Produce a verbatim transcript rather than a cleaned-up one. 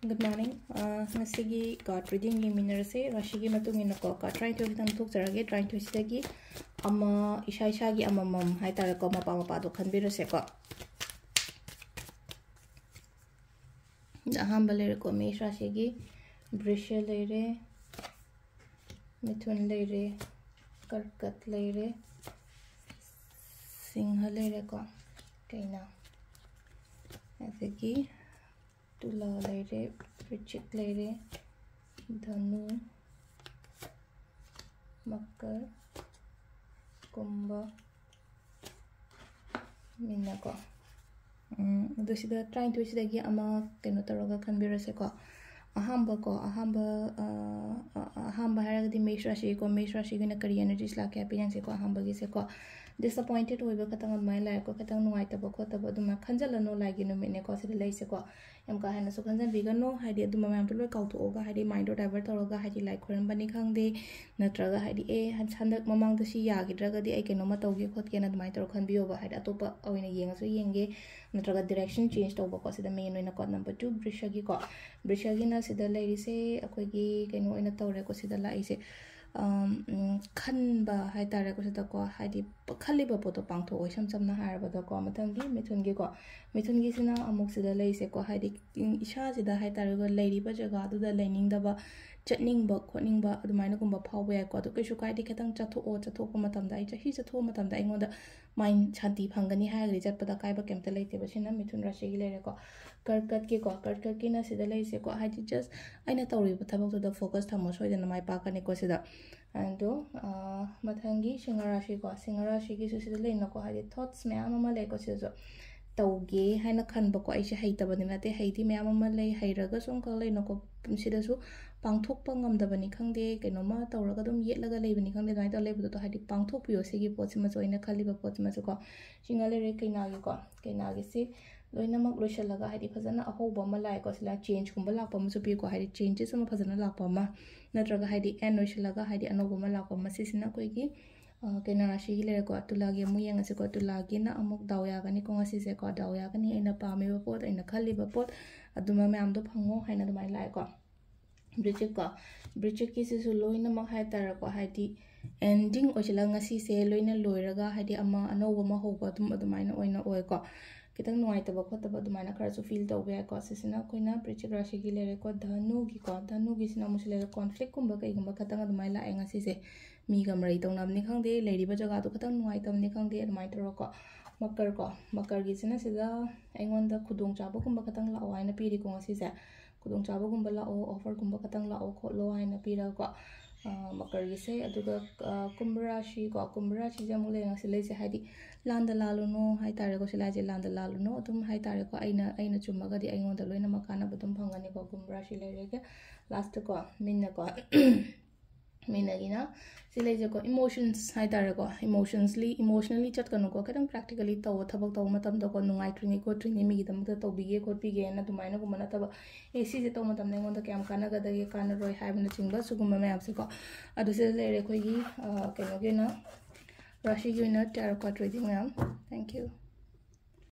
Good morning. ꯑ, ꯉꯁꯤꯒꯤ card reading ꯌꯦꯡꯃꯤꯟꯅꯔꯁꯦ꯫ ꯔꯥꯁꯤꯒꯤ ꯃꯇꯨꯡ ꯏꯟꯅꯀꯣ, card ꯇꯔꯥꯅꯤꯊꯣꯏ ꯈꯤꯇꯪ ꯊꯣꯛꯆꯔꯒꯦ꯫ ꯇꯔꯥꯅꯤꯊꯣꯏꯁꯤꯗꯒꯤ ꯑꯃ, ꯏꯁꯥ ꯏꯁꯥꯒꯤ ꯑꯃꯃꯝ ꯍꯥꯏꯇꯥꯔꯦꯀꯣ, ꯃꯄꯥ ꯃꯄꯥꯗꯣ ꯈꯟꯕꯤꯔꯁꯦꯀꯣ꯫ ꯑꯍꯥꯟꯕ ꯂꯩꯔꯦꯀꯣ, ꯃꯦꯁ ꯔꯥꯁꯤꯒꯤ ꯕ꯭ꯔꯤꯁ ꯂꯩꯔꯦ, ꯃꯤꯊꯨꯟ ꯂꯩꯔꯦ, ꯀꯔꯀꯠ ꯂꯩꯔꯦ, ꯁꯤꯡꯍ ꯂꯩꯔꯦꯀꯣ, ꯀꯩꯅ, ꯑꯗꯒꯤ ꯇꯨꯂꯥ ꯂꯩꯔꯦ, ꯄ꯭ꯔꯤꯆꯤꯛ ꯂꯩꯔꯦ, ꯙꯅꯨ, ꯃꯀꯔ, ꯀꯨꯝꯚ, ꯃꯤꯟꯅꯀꯣ꯫ ꯎꯝ, ꯑꯗꯨ ꯁꯤꯗ ꯇꯔꯥꯅꯤꯊꯣꯏꯁꯤꯗꯒꯤ ꯑꯃ ꯀꯩꯅꯣ ꯇꯧꯔꯒ ꯈꯟꯕꯤꯔꯁꯦꯀꯣ꯫ ꯑꯍꯥꯝꯕꯀꯣ, ꯑꯍꯥꯝꯕ, ꯑ, ꯑ, ꯑꯍꯥꯝꯕ ꯍꯥꯏꯔꯒꯗꯤ ꯃꯦꯁ ꯔꯥꯁꯤꯀꯣ꯫ ꯃꯦꯁ ꯔꯥꯁꯤꯒꯤ ꯑꯣꯏꯅ ꯀꯔꯤ energies ꯂꯥꯛꯀꯦ ꯍꯥꯏꯐꯦꯠ ꯌꯦꯡꯁꯤꯀꯣ꯫ ꯑꯍꯥꯝꯕꯒꯤꯁꯦꯀꯣ, disappointed ꯑꯣꯏꯕ ꯈꯇꯪ ꯑꯗꯨꯃꯥꯏꯅ ꯂꯥꯛꯑꯦꯀꯣ꯫ ꯈꯤꯇꯪ ꯅꯨꯡꯉꯥꯏꯇꯕ ꯈꯣꯠꯇꯕ ꯑꯗꯨꯃꯥꯏꯅ ꯈꯟꯖꯜꯂꯅꯨ ꯂꯥꯏꯒꯤ ꯅꯨꯃꯤꯠꯅꯦꯀꯣ ꯁꯤꯗ ꯂꯩꯁꯦꯀꯣ꯫ ꯌꯥꯝ ꯀꯥ ꯍꯦꯟꯅꯁꯨ ꯈꯟꯖꯟꯕꯤꯒꯅꯨ, ꯍꯥꯏꯗꯤ ꯑꯗꯨꯝꯕ ꯃꯌꯥꯝꯗꯣ ꯂꯣꯏ ꯀꯥꯎꯊꯣꯛꯑꯒ, ꯍꯥꯏꯗꯤ mind ꯗꯣ divert ꯇꯧꯔꯒ, ꯍꯥꯏꯗꯤ ꯂꯥꯏ ꯈꯣꯏꯔꯝꯕꯅꯤ ꯈꯪꯗꯦ, ꯅꯠꯇ꯭ꯔꯒ ꯍꯥꯏꯗꯤ, "ꯑꯦ, ꯍꯟ-, ꯍꯟꯗꯛ ꯃꯃꯥꯡꯗ ꯁꯤ ꯌꯥꯈꯤꯗ꯭ꯔꯒꯗꯤ ꯑꯩ ꯀꯩꯅꯣꯝꯃ ꯇꯧꯒꯦ ꯈꯣꯠꯀꯦꯅ" ꯑꯗꯨꯃꯥꯏꯅ ꯇꯧꯔ ꯈꯟꯕꯤꯌꯣꯕ꯫ ꯍꯥꯏꯗꯤ ꯑꯇꯣꯞꯄ ꯑꯣꯏꯅ ꯌꯦꯡꯉꯁꯨ ꯌꯦꯡꯒꯦ, ꯅꯠꯇ꯭ꯔꯒ direction change ꯇꯧꯕꯀꯣ꯫ ꯁꯤꯗ main ꯑꯣꯏꯅꯀꯣ, number two ꯕ꯭ꯔꯤꯁꯒꯤꯀꯣ, ꯕ꯭ꯔꯤꯁꯒꯤꯅ ꯁꯤꯗ ꯂꯩꯔꯤꯁꯦ ꯑꯩꯈꯣꯏꯒꯤ ꯀꯩꯅꯣ ꯑꯣꯏꯅ ꯇꯧꯔꯦꯀꯣ꯫ ꯁꯤꯗ ꯂꯥꯛꯏꯁꯦ, ꯑꯝ, ꯎꯝ, ꯈꯟꯕ ꯍꯥꯏꯇꯥꯔꯦꯀꯣ꯫ ꯁꯤꯗꯀꯣ, ꯍꯥꯏꯗꯤ ꯄ-, ꯈꯜꯂꯤꯕ ꯄꯣꯠꯇꯣ ꯄꯥꯡꯊꯣꯛꯑꯣ, ꯏꯁꯝ ꯁꯝꯅ ꯍꯥꯏꯔꯕꯗꯀꯣ꯫ ꯃꯊꯪꯒꯤ ꯃꯤꯊꯨꯟꯒꯤꯀꯣ, ꯃꯤꯊꯨꯟꯒꯤꯁꯤꯅ ꯑꯃꯨꯛ ꯁꯤꯗ ꯂꯩꯔꯤꯁꯦꯀꯣ, ꯍꯥꯏꯗꯤ, ꯎꯝ, ꯏꯁꯥꯁꯤꯗ ꯍꯥꯏꯇꯥꯔꯦꯀꯣ, ꯂꯩꯔꯤꯕ ꯖꯒꯥꯗꯨꯗ ꯂꯩꯅꯤꯡꯗꯕ, ꯆꯠꯅꯤꯡꯕ ꯈꯣꯠꯅꯤꯡꯕ ꯑꯗꯨꯃꯥꯏꯅꯒꯨꯝꯕ ꯐꯥꯎꯕ ꯌꯥꯏꯀꯣ꯫ ꯑꯗꯨ ꯀꯩꯁꯨ ꯀꯥꯏꯗꯦ, ꯈꯤꯇꯪ ꯆꯠꯊꯣꯛꯑꯣ꯫ ꯆꯠꯊꯣꯛꯄ ꯃꯇꯝꯗ, ꯑꯩ ꯆꯍꯤ ꯆꯠꯊꯣꯛꯄ ꯃꯇꯝꯗ ꯑꯩꯉꯣꯟꯗ mind ꯁꯥꯟꯇꯤ ꯐꯪꯒꯅꯤ ꯍꯥꯏꯔꯒꯗꯤ ꯆꯠꯄꯗ ꯑꯀꯥꯏꯕ ꯀꯩꯝꯇ ꯂꯩꯇꯦꯕ꯫ ꯁꯤꯅ ꯃꯤꯊꯨꯟ ꯔꯥꯁꯤꯒꯤ ꯂꯩꯔꯦꯀꯣ꯫ ꯀꯔꯀꯠꯀꯤꯀꯣ, ꯀꯔꯀꯠꯀꯤꯅ ꯁꯤꯗ ꯂꯩꯔꯤꯁꯦꯀꯣ, ꯍꯥꯏꯗꯤ just ꯑꯩꯅ ꯇꯧꯔꯤꯕ ꯊꯕꯛꯇꯨꯗ focus ꯊꯝꯃꯣ, ꯁꯣꯏꯗꯅ ꯃꯥꯏ ꯄꯥꯛꯀꯅꯤꯀꯣ ꯁꯤꯗ꯫ ꯑꯗꯣ, ꯑ, ꯃꯊꯪꯒꯤ ꯁꯤꯡꯍ ꯔꯥꯁꯤꯀꯣ, ꯁꯤꯡꯍ ꯔꯥꯁꯤꯒꯤꯁꯨ ꯁꯤꯗ ꯂꯩꯅꯀꯣ, ꯍꯥꯏꯗꯤ thoughts ꯃꯌꯥꯝ ꯑꯃ ꯂꯩꯀꯣ꯫ ꯁꯤꯗꯁꯨ ꯇꯧꯒꯦ ꯍꯥꯏꯅ ꯈꯟꯕꯀꯣ, ꯑꯩꯁꯦ ꯍꯩꯇꯕꯗꯤ ꯅꯠꯇꯦ, ꯍꯩꯗꯤ ꯃꯌꯥꯝ ꯑꯃ ꯂꯩ, ꯍꯩꯔꯒꯁꯨ ꯑꯃꯈꯛ ꯂꯩꯅꯀꯣ, ꯁꯤꯗꯁꯨ ꯄꯥꯡꯊꯣꯛꯄ ꯉꯝꯗꯕꯅꯤ ꯈꯪꯗꯦ, ꯀꯩꯅꯣꯝꯃ ꯇꯧꯔꯒ ꯑꯗꯨꯝ ꯌꯦꯠꯂꯒ ꯂꯩꯕꯅꯤ ꯈꯪꯗꯦ, ꯑꯗꯨꯃꯥꯏꯅ ꯇꯧꯔ ꯂꯩꯕꯗꯣ, ꯍꯥꯏꯗꯤ ꯄꯥꯡꯊꯣꯛꯄꯤꯌꯣ ꯁꯤꯒꯤ ꯄꯣꯠꯁꯤꯃꯁꯨ, ꯑꯩꯅ ꯈꯜꯂꯤꯕ ꯄꯣꯠꯁꯤꯃꯁꯨꯀꯣ꯫ ꯁꯤꯡꯍ ꯂꯩꯔꯦ, ꯀꯩꯅꯥꯒꯤꯀꯣ, ꯀꯩꯅꯥꯒꯤꯁꯤ ꯂꯣꯏꯅꯃꯛ ꯂꯣꯏꯁꯤꯜꯂꯒ, ꯍꯥꯏꯗꯤ ꯐꯖꯅ ꯑꯍꯧꯕ ꯑꯃ ꯂꯥꯛꯑꯦꯀꯣ, ꯁꯤꯗ change ꯀꯨꯝꯕ ꯂꯥꯛꯄ ꯑꯃꯁꯨ ꯄꯤꯀꯣ, ꯍꯥꯏꯗꯤ changes ꯑꯃ ꯐꯖꯅ ꯂꯥꯛꯄ ꯑꯃ, ꯅꯠꯇ꯭ꯔꯒ ꯍꯥꯏꯗꯤ end ꯑꯣꯏꯁꯤꯜꯂꯒ, ꯍꯥꯏꯗꯤ ꯑꯅꯧꯕ ꯑꯃ ꯂꯥꯛꯄ ꯑꯃ, ꯁꯤꯁꯤꯅ ꯑꯩꯈꯣꯏꯒꯤ, ꯑ, ꯀꯩꯅꯣ ꯔꯥꯁꯤꯒꯤ ꯂꯩꯔꯦꯀꯣ, ꯇꯨꯂꯥꯒꯤ ꯑꯃꯨꯛ ꯌꯦꯡꯉꯁꯤꯀꯣ꯫ ꯇꯨꯂꯥꯒꯤꯅ ꯑꯃꯨꯛ ꯗꯥꯎ ꯌꯥꯒꯅꯤꯀꯣ ꯉꯁꯤꯁꯦꯀꯣ, ꯗꯥꯎ ꯌꯥꯒꯅꯤ, ꯑꯩꯅ ꯄꯥꯝꯃꯤꯕ ꯄꯣꯠ, ꯑꯩꯅ ꯈꯜꯂꯤꯕ ꯄꯣꯠ, ꯑꯗꯨꯝꯕ ꯃꯌꯥꯝꯗꯣ ꯐꯪꯉꯣ ꯍꯥꯏꯅ ꯑꯗꯨꯃꯥꯏꯅ ꯂꯥꯛꯑꯦꯀꯣ꯫ ꯕ꯭ꯔꯤꯆꯤꯛꯀꯣ, ꯕ꯭ꯔꯤꯆꯤꯛꯀꯤꯁꯤꯁꯨ ꯂꯣꯏꯅꯃꯛ ꯍꯥꯏꯇꯥꯔꯦꯀꯣ, ꯍꯥꯏꯗꯤ ꯑꯦꯟꯗꯤꯡ ꯑꯣꯏꯁꯤꯜꯂꯒ ꯉꯁꯤꯁꯦ ꯂꯣꯏꯅ ꯂꯣꯏꯔꯒ ꯍꯥꯏꯗꯤ ꯑꯃ ꯑꯅꯧꯕ ꯑꯃ ꯍꯧꯕ ꯑꯗꯨꯝ ꯑꯗꯨꯃꯥꯏꯅ ꯑꯣꯏꯅ ꯑꯣꯏꯀꯣ꯫ ꯈꯤꯇꯪ ꯅꯨꯡꯉꯥꯏꯇꯕ ꯈꯣꯠꯇꯕ ꯑꯗꯨꯃꯥꯏꯅ ꯈꯔꯁꯨ ꯐꯤꯜ ꯇꯧꯕ ꯌꯥꯏꯀꯣ꯫ ꯁꯤꯁꯤꯅ ꯑꯩꯈꯣꯏꯅ ꯕ꯭ꯔꯤꯆꯤꯛ ꯔꯥꯁꯤꯒꯤ ꯂꯩꯔꯦꯀꯣ꯫ ꯙꯅꯨꯒꯤꯀꯣ, ꯙꯅꯨꯒꯤꯁꯤꯅ ꯑꯃꯨꯛꯁꯨ ꯂꯩꯔꯦ, ꯀꯣꯟꯐ꯭ꯂꯤꯛꯀꯨꯝꯕ ꯀꯩꯒꯨꯝꯕ ꯈꯇꯪ ꯑꯗꯨꯃꯥꯏꯅ ꯂꯥꯛꯑꯦ ꯉꯁꯤꯁꯦ꯫ ꯃꯤꯒ ꯃꯔꯩ ꯇꯧꯅꯕꯅꯤ ꯈꯪꯗꯦ, ꯂꯩꯔꯤꯕ ꯖꯒꯥꯗꯣ ꯈꯇꯪ ꯅꯨꯡꯉꯥꯏꯇꯕꯅꯤ ꯈꯪꯗꯦ, ꯑꯗꯨꯃꯥꯏꯅ ꯇꯧꯔꯒꯀꯣ꯫ ꯃꯀꯔꯀꯣ, ꯃꯀꯔꯒꯤꯁꯤꯅ ꯁꯤꯗ ꯑꯩꯉꯣꯟꯗ ꯈꯨꯗꯣꯡꯆꯥꯕꯒꯨꯝꯕ ꯈꯇꯪ ꯂꯥꯛꯑꯣ ꯍꯥꯏꯅ ꯄꯤꯔꯤꯀꯣ ꯉꯁꯤꯁꯦ꯫ ꯈꯨꯗꯣꯡꯆꯥꯕꯒꯨꯝꯕ ꯂꯥꯛꯑꯣ, ꯑꯣꯐꯔꯒꯨꯝꯕ ꯈꯇꯪ ꯂꯥꯛꯑꯣ ꯈꯣꯠꯂꯣ ꯍꯥꯏꯅ ꯄꯤꯔꯒꯀꯣ, ꯑ, ꯃꯀꯔꯒꯤꯁꯦ꯫ ꯑꯗꯨꯒ, ꯑ, ꯀꯨꯝꯚ ꯔꯥꯁꯤ ꯀꯣ, ꯀꯨꯝꯚ ꯔꯥꯁꯤꯁꯦ ꯑꯃꯨꯛ ꯂꯩꯔꯦ ꯉꯁꯤ ꯂꯩꯁꯦ, ꯍꯥꯏꯗꯤ ꯂꯥꯟꯗ ꯂꯥꯜꯂꯨꯅꯨ ꯍꯥꯏꯇꯥꯔꯦꯀꯣ, ꯁꯤ ꯂꯥꯏꯁꯦ ꯂꯥꯟꯗ ꯂꯥꯜꯂꯨꯅꯨ ꯑꯗꯨꯝ ꯍꯥꯏꯇꯥꯔꯦꯀꯣ꯫ ꯑꯩꯅ, ꯑꯩꯅ ꯆꯨꯝꯃꯒꯗꯤ ꯑꯩꯉꯣꯟꯗ ꯂꯣꯏꯅꯃꯛ ꯀꯥꯟꯅꯕ ꯑꯗꯨꯝ ꯐꯪꯒꯅꯤꯀꯣ꯫ ꯀꯨꯝꯚ ꯔꯥꯁꯤ ꯂꯩꯔꯦꯒ ꯂꯥꯁꯇꯀꯣ, ꯃꯤꯟꯅꯀꯣ꯫ ꯃꯤꯟꯅꯒꯤꯅ ꯁꯤ ꯂꯩꯁꯦꯀꯣ, ꯏꯃꯣꯁꯟꯁ ꯍꯥꯏꯇꯥꯔꯦꯀꯣ, ꯏꯃꯣꯁꯟꯁꯂꯤ, ꯏꯃꯣꯁꯅꯦꯜꯂꯤ ꯆꯠꯀꯅꯨꯀꯣ꯫ ꯈꯤꯇꯪ ꯄ꯭ꯔꯦꯛꯇꯤꯀꯦꯜꯂꯤ ꯇꯧꯕ ꯊꯕꯛ ꯇꯧꯕ ꯃꯇꯝꯗꯀꯣ, ꯅꯨꯡꯉꯥꯏꯇ꯭ꯔꯤꯉꯩ ꯈꯣꯠꯇ꯭ꯔꯤꯉꯩ ꯃꯤꯒꯤꯗꯃꯛꯇ ꯇꯧꯕꯤꯒꯦ ꯈꯣꯠꯄꯤꯒꯦꯅ ꯑꯗꯨꯃꯥꯏꯅꯒꯨꯝꯕ ꯅꯠꯇꯕ, ꯑꯦ, ꯁꯤꯁꯦ ꯇꯧꯕ ꯃꯇꯝꯗ ꯑꯩꯉꯣꯟꯗ ꯀꯌꯥꯝ ꯀꯥꯟꯅꯒꯗꯒꯦ, ꯀꯥꯟꯅꯔꯣꯏ ꯍꯥꯏꯕꯅꯆꯤꯡꯕ ꯁꯤꯒꯨꯝꯕ ꯃꯌꯥꯝꯁꯦꯀꯣ꯫ ꯑꯗꯨ ꯁꯤꯗ ꯂꯩꯔꯦ ꯑꯩꯈꯣꯏꯒꯤ, ꯑ, ꯀꯩꯅꯣꯒꯤ ꯑꯣꯏꯅ, ꯔꯥꯁꯤꯒꯤ ꯑꯣꯏꯅ ꯇꯦꯔꯣ ꯀꯥꯔꯠ ꯔꯤꯗꯤꯡ ꯃꯌꯥꯝ꯫ Thank you꯫